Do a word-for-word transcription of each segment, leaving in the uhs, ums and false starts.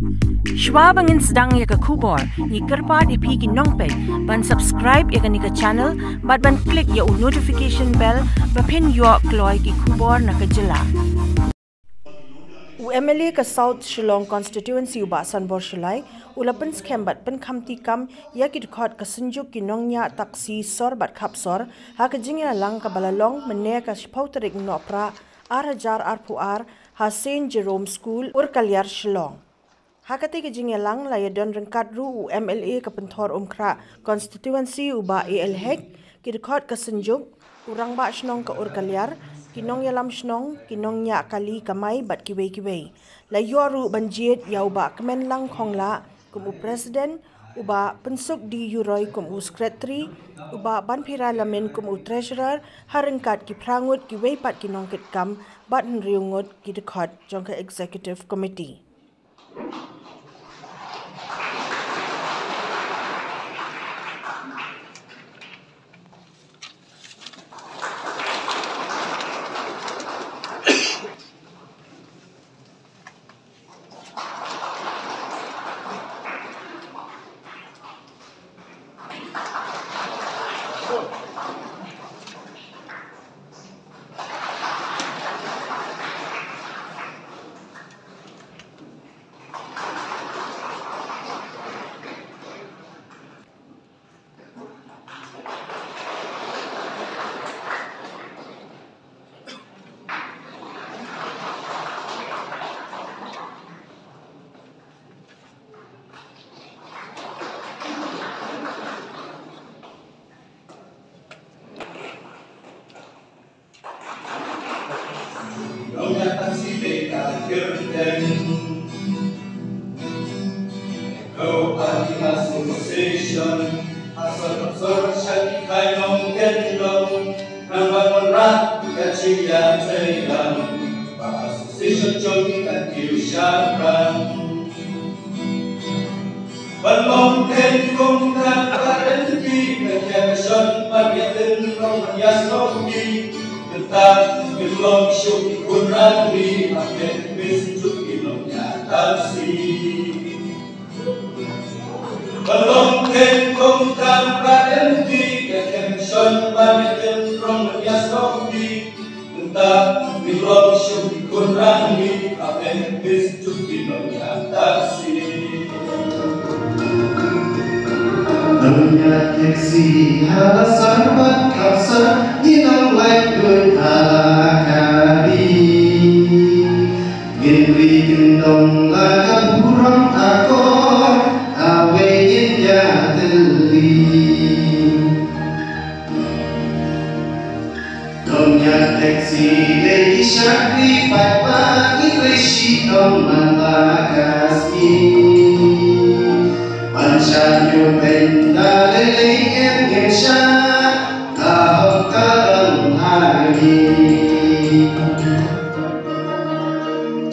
Shwa ba ngin sdang ïa ka khubor, ngi kyrpad ïa phi ki nongpeit ban subscribe ïa kane ka channel bad ban click ïa u notification bell ba phin ïoh kloi ki khubor na ka jylla. U M L A ka South Shillong Constituency u Bah Sanbor Shullai u la pynskhem bad pynkhamti kam ïa ki dkhot ka synjuk ki nongñiah taxi sor bad khapsor ha ka jingïalang kaba la long mynne ka shiphew tarik Nohprah ar hajar arphew ar ha Saint Jerome School, Urkaliar, Shillong. Ha katei ka jingïalang la ïadon ryngkat ruh u M L A ka Pynthorumkhrah Constituency u Bah A L Hek, ki dkhot ka synjuk, u rangbah shnong ka Urkaliar, ki nongïalam shnong, ki nongñiah kali kamai bad kiwei kiwei. La ïoh ruh ban jied ïa u Bah Kmenlang Khonglah kum u President, u Bah Pynsuk D Yuroi kum u Secretary, u Bah Banphira Lamin kum u Treasurer, ha ryngkat ki phra ngut kiwei pat ki nongkitkam bad hynriew ngut ki dkhot jong ka Executive Committee. Ban long khein kum ka kren ki ka kren shon ban ïa tin rong ban ïa sngewthuh ki. Mynta ki long shuh ki khun rangli ha kren ki pis juk ki long ïa taxi. Ban long khein kum ka kren ki ka kren shon ban ïa tin rong ban ïa sngewthuh ki. Mynta ngi long shuh ki khun rangli ha peng pis juk ki nongñiah taxi. Nongñiah taxi ha la san bad khapsar, ngi nang lait duh ha la ka ri. Ngin ri kyndong la ka burom akor, hawei ngin ïa tylli. Nongñiah taxi dei ki shakri paidbah, ngi trei shitom man la ka sngi. Ban shah ïoh pynda lei lei em ngin shah, ka hok ka long ha ngi.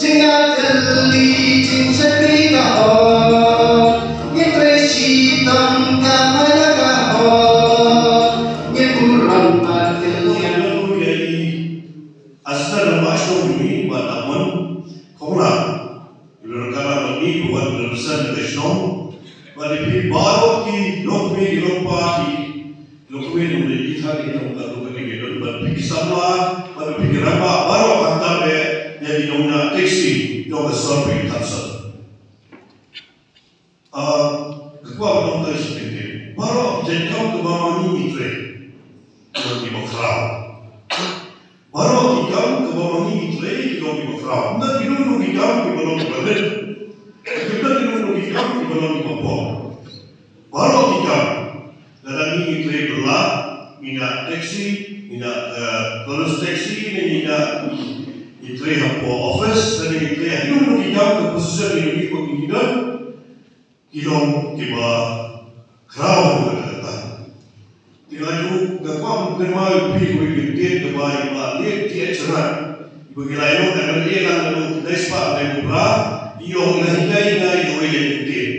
Jingïatylli jingshakri ka hok, ngin trei shitom kamai la ka hok, ngin burom bad ngin ïa. Astar ma shnong jong ngi Bah Takmon Khongla. Ïa la ka la ngi ba wan represent ka shnong. Bad ïa phi baroh ki longkmie ki longpa ki Lok kawei na u dei ki thad ïa ka dong ka dong ka dei ka dong bad phi ki samla bad phi ki rangbah baroh khamtam eh ïa ki nongñiah taxi jong ka sor phi ki thad sor. Ah, ka kwah ban ong ka shi teng teng. Baroh ki jait kam kaba ma ngi ngi trei ki long kiba khraw. Baroh ki kam kaba ma ngi ngi trei ki long kiba khraw. Ym don kino kino ki kam kiba long kiba rit. Ym don kino kino ki kam kiba long kiba pop. Baroh ki kam. Lada ngi ngi trei bylla, ngi ñiah taxi, ngi ñiah, eh, tourist taxi, ne ngi ñiah, ngi trei hapoh office, ne ngi trei ha kino kino ki kam, ka position ngi ngi pyndonkam. Ki long kiba khraw ha kata kata. Te nga ju, nga kwah ban kynmaw ïa phi kawei ka kyntien kaba ïa i Bah Lieh T H Rat, iba ngi la ïoh M L A lang naduh khyndai spah khyndai phew phra, i ong, i la hikai ïa nga ïa kawei ka kyntien.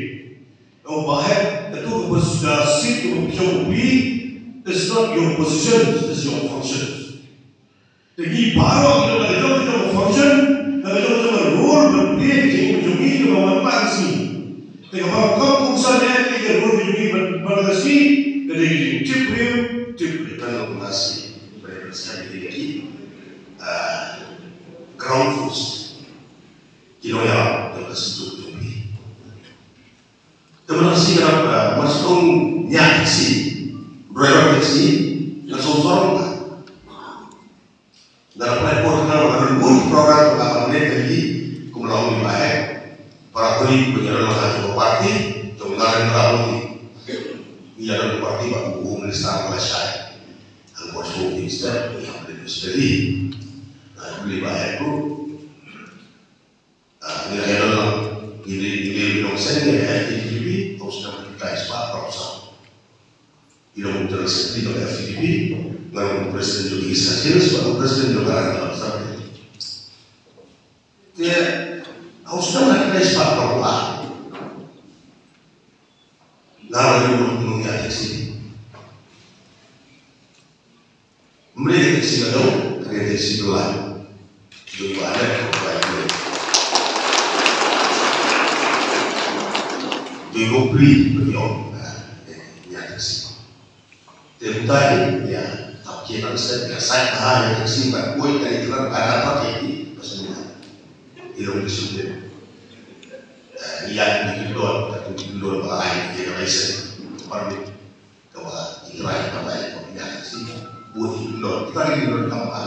Ong, Bah Hek, kato kaba suda seat kaba phi ïoh phi, is not your position, is your function. Te ngi baroh ngi don la ka jong ka jong ka function, la ka jong ka jong ka role ban plie ka jingim jong ngi kaba man la ka sngi. Ba ka sngi ka dei ka jingtip briew, tip briew. Kan long ka sngi ba dei ka sngi ka dei ka, ah, ground force. Ki nongïarap jong ka sdang jong phi. Te mynta ka sngi ka dap, ah, mar shu ong ñiah taxi, driver taxi, nga sngewsarong ka. Nga la pynlait por khnang ba ka don bun ki program ba ka pynlait ka hi, kum la ong i Bah Hek. Para colleague ba ngi la long ha jong ka party jong Narendra Modi. Ngi la don ka party ba u Home Minister ba la shai. Hangno shuh ki step ngi hap leit study. Nga khublei Bah Hek ruh. Ah, ngi la ïadon lang, ngi dei, ngi dei nongsen ngi ha F T T P, tang sdang ki tai spah phraphew saw. I long u General Secretary jong F T T P, nga long u President jong East Khasi Hills, bad u President jong ka Rangbah Survey. Te, ha u sdang na ki tai spah phraphew ar. Nga la ïoh ruh nongñiah taxi. Mri ka taxi ka dei, ka dei taxi Blai. Jong i Bah Hek, Bah Hek. Jong i Bah Pli, Bah Yong. Ah, eh, ñiah taxi. Te kumta hi, ïa, tap ki nang set, ïa, sait bha, ïa, taxi, ba, kuai, ka, i, tran, ba, ka, ba, ki, ki, ba, semua. I long discipline. Eh, ïa, i, ki, don, ka, ki, don, ba, ai, ïa, ka, license. Permit. Kaba i trai kaba i pynïaid taxi, bun i pynlong, i trai i pynlong kaba,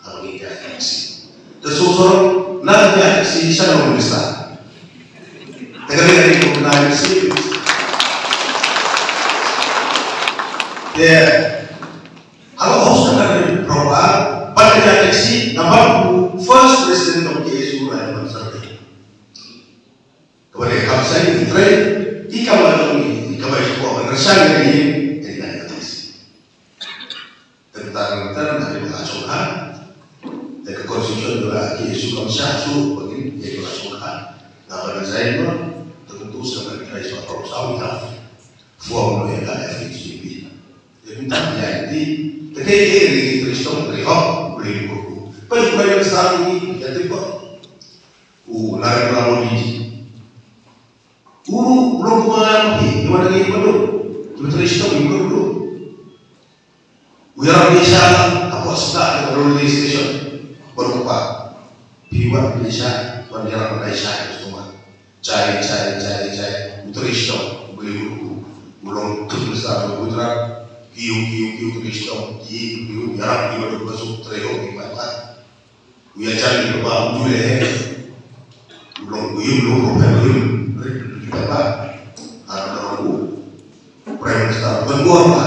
kaba i pynïaid taxi. Te sngewsarong na ka pynïaid taxi sha u minister. Te ka dei ka dei ka pynïaid taxi. Te ha ka hos ka dei proper ban pynïaid taxi, namar u first president of K S U Raiban Survey. Kaba dei ka kam saiñ, i trei, i kam la jong i, i kaba i shukor, ban kyrshan ïa i, ïa i, ïa i. Tang tang tang, na dei ba la shong ha. Te ka constitution jong ka K S U kam shah shuh, ba ngin ïa ka la shong ha. Nga ban resign mo, te kumtu sa ban trei sa phraphew saw, ïa. Form mo ïa ka F H D P. Ïa kumta ïa i, te ka ïa i, ïa i trei shong, trei hok, trei hok. Ba i, ba i sa i, ïa te ba. U Narendra Modi. U ruh u long kumne, i wan ngi ba dum. Ki ba trei shitom i ba dum. U ïarap ïa sha hapoh sdang ka railway station. Baroh kpa. Phi wan ïa sha, wan ïarap ïa sha ka customer. Jai, jai, jai, jai. U trei shitom, u ba u ruh. U long Chief Minister u Gujarat. Kiew, kiew, kiew, trei shitom. Kiew, kiew, ïarap ïa ba dum ba suk trei hok ïa ba. U ïa jan ïa ba u ju leh. U long u ïum, u long u phet u ïum. Rit u ju phet ba. Ar u long u Prime Minister. Ban bor ba.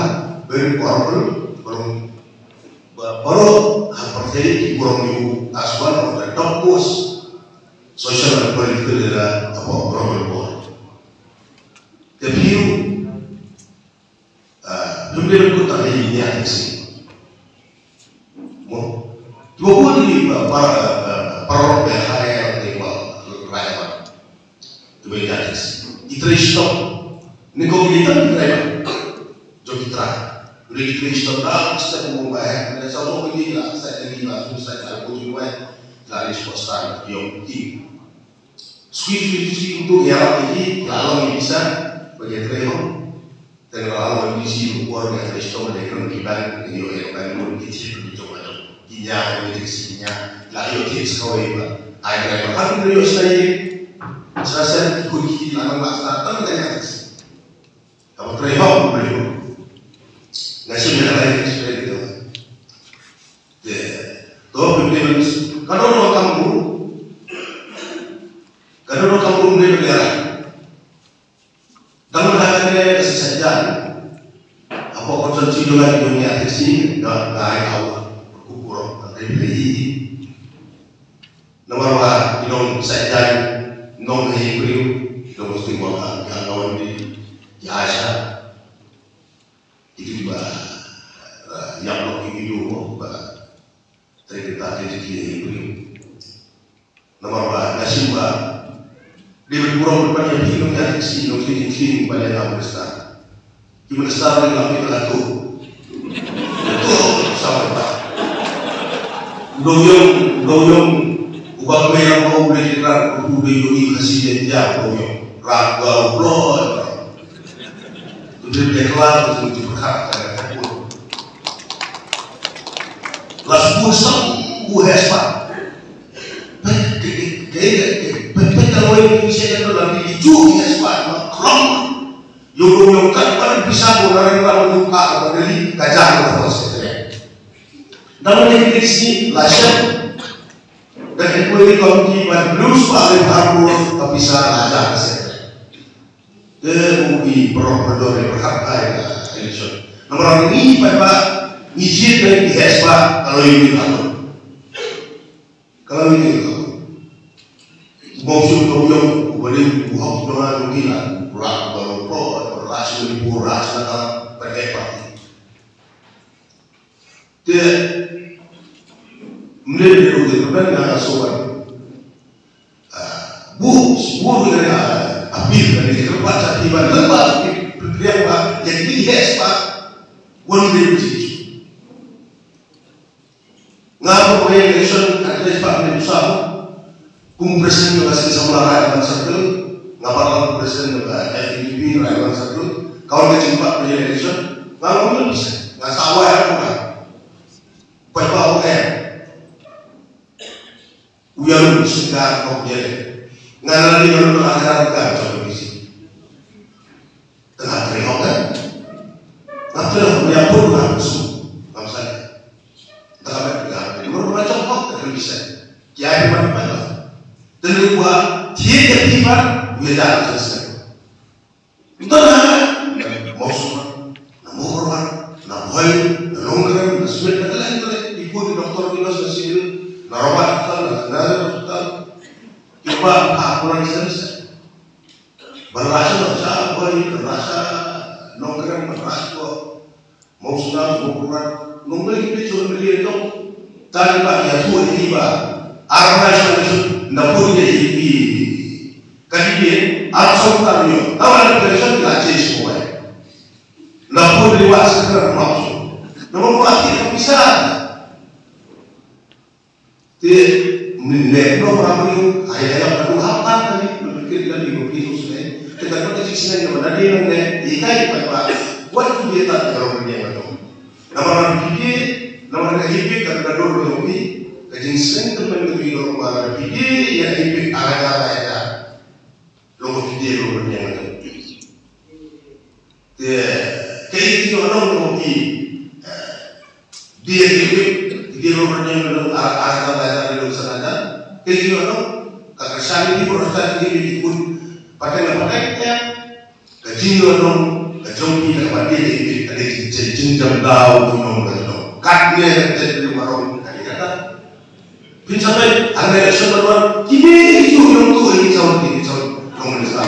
Ban bor ba. Ba long ba baroh ha pyrthei ki burom ïa u as one of the top most social and political leader of our global world. Te phi u Ah, lum dei ban kut tang ïa ïa taxi. Mo. Kiba bun ki ba, ba, ba, ba, ba, ba, ba, rai ba. Kiba ïa taxi. I trei shitom. Ni ko ki trei ba. Jong ki trei. Ni ki trei shitom da, step mo ba, eh. Ni sa mo ki la, sa ni la, sa ni la, ko ki wai. La ni sport star, yo, ki. Sui, sui, sui, untuk ïarap ïa ki, la long ïa ki sa, ba ki trei hok. Te la long ïa ki sa, por ïa trei shitom, ïa ki long ki bank, ïa ki bank loan ki thik ki jong ka jong. Ki ñiah, ïa ki sa ki ñiah, la ïa ki sa kawei ba. Ai driver, ha ki ïa sa ïa. Sa sa ki kut ki la long ba sa tang ïa ki. Kaba trei hok, trei hok. Nga shim ïa ka life experience. Te, to, pynbeit, ka don ruh ka kam ruh. Ka don ruh ka kam ruh, pynbeit, pynbeit. Dang da ka ne ka shisha jan. Hapoh constituency jong nga, jong nga, taxi, nga, nga ai khaw. Ku burom, ka dei pynbeit. Namar ba ki nong sait jaiñ, nong ha ïing briew, ki nong mesti ba ka, ki hangno ki, ki Aisha. Ki dei ba, eh, ïap noh ki video mo ba, trei kita ki dei ki ha ïing briew. Namar ba, nga shim ba, dei ban burom ban ïa ki nong ïa ki nong ki ki ban ïa ka minister. Ki minister ni lak ni lak tu. Tu sa ba. Dong yong, dong yong. Uba kemera mau boleh kita, udah yong ni kasih dia dia dong yong. Raga ubloi. Tu Dia keluar untuk diperkara. Las pun sang ku hespa. Pe ke ke ke ke pe pe kalau ini saya dalam itu hespa, maklum. Yo yo kat pada bisa orang lalu buka dari kajang atau seterusnya. Namun yang di sini lah siap. Dan itu ini kalau di Blues paling baru tapi salah aja. Te u i brok redor e berhak ai ka election. Namar ngi pat ba ngi jied ba ngi hespa kalau ini lalu. Kalau ini lalu. Bong sun bong yong, bong ni bong hok bong la bong gila, bong la bong pro, bong la sun bong la sun ka pada parti. Te mle mle rugi rugi nga ka sowan. Bu bu rugi nga apil ka ni kerpa sa ti ban lepas ti priang ba ya ti hes ba wan mle rugi. Nga ko election ka te pa mle sa. Kum president ba sin samla rai ban circle, nga ba kum president ba F D P rai ban circle, kau ka jingpa election, nga ngam president, nga sawa ya ko. Pai pa o eh. Uya lu singa ko ye. Nga na ni lu na ka ka so bisi. Tengah terihok kan? Nga terihok ya pun aku su. Ngam sana. Tengah bai pegang. Mur macam hok tak bisa. Kiai mana mana. Tengah buat dia jadi ban. Dia dah selesai. Entah lah. Mau semua. Na Mawkyrwat, na Bhoi, na Nongkrem, na Smit, na kylliang kylliang, ki bun ki doktor ki nurse, na civil, na Robert Hospital, na Nazareth Hospital. Ki ba ha Kulang Center. Ban rasa na rasa Bhoi, ban rasa Nongkrem, ban rasa ko Mawsynram, Mawkyrwat, nongmei ki bit chon bit dong. Tang ba ïa tu ïa ba. Armai sa na pun ïa ki. Ka dei ar song tam ïoh. Tawa na election la change ko wai. Na pun ri wa sa kra ma su. Na ma ko ati ka pisa. Te ne no ma ri ai ai ka tu ha pa ka ni no ke la ni ko ki su ne. Te ka ka ji sne no na ni no ne i kai pa pa. Wat tu dia ta ka ro ne ma no. Namar phi, namar ka ipit ka ka dur ka pi, ka jingseng ka pen ka pi ka rupa ka pi, ïa ipit ara ka ara ya. Long ka pi long ka pi. Te, ka ipit ka long ka pi. Dia ipit, dia long ka pi long ara ara ka ara long sana. Ka ipit ka long, ka ka sani di ko rasa di di pun, pakai na pakai ya. Ka jingïohnong ka jong phi kaba dei ka dei ka jingjam daw ka jong ka jong. Katne ka dei ka jong ka dei kata. Phin sa peit ha ka election ba wan, kine ki jingïohnong tu ki jong ki jong. Long ni sa.